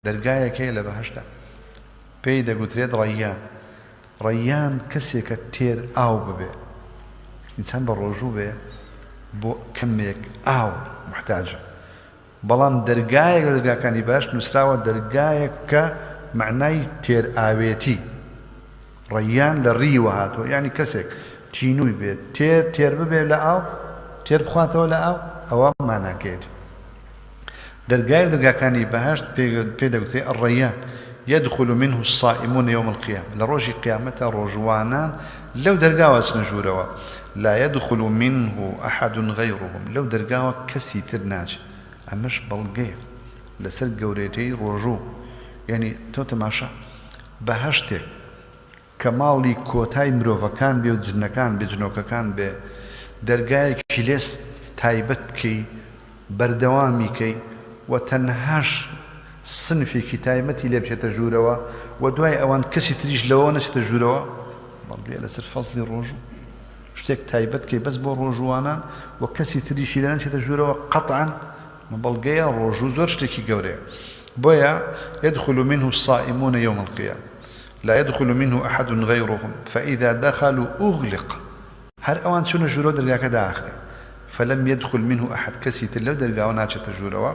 دەرگایەک هەیە لە بەهەشتدا پێی دەگوترێت ڕەیان، ڕەیان کەسێکە تێر ئاو ببێ، ئینسان بە ڕۆژوو بێ بۆ کەمێک ئاو موحتاجە، بەڵام دەرگایەک لە دەرگاکانی بەهەشت نووسراوە دەرگایەک کە مەعنای تێر ئاوێتی، ڕەیان لە ڕیوە هاتووە یانی کەسێک تینووی بێت تێر تێر ببێ لە ئاو تێر بخواتەوە لە ئاو ئەوە ماناکەیەتی. دەرگای دەرگاکانی بەهەشت پێ دەگوترێ الریان یدخل منه الصائمون یوم القیامە لە ڕۆژی قیامەتا ڕۆژووانان لەو دەرگاوە ئەچنە ژوورەوە لا یدخل منه احد غیرهم لەو دەرگاوە کەسی تر ناچێ ئەمەش بەڵگەیە لەسەر گەورەیی ڕۆژوو یانی تۆ تەماشا بەهەشتێک کە ماڵی کۆتای مرۆڤەکان بێ و جنەکان بێ جنۆکەکان بێ دەرگایەکی لێ تایبەت بکەی بەردەوامی کەی و تەنهاش سنفێکی تایبەتی لێ بچێتە ژوورەوە و دوای ئەوان کەسی تریش لەوەوە نەچێتە ژوورەوە بەڵگەیە لەسەر فەزڵی ڕۆژوو شتێک تایبەت کەی بەس بۆ ڕۆژووانان و کەسی تریشی لێ نەچێتە ژوورەوە قەتعەن بەڵگەیە ڕۆژوو زۆر شتێکی گەورەیە بۆیە يدخل منه الصائمون يوم القيامة لا يدخل منه احد غیرهم فاذا دخلوا اغلق هەر ئەوان چوونە ژوورەوە دەرگاکە داخرێ فلم يدخل منه احد کەسی تر لەو دەرگاوە ناچێتە ژوورەوە.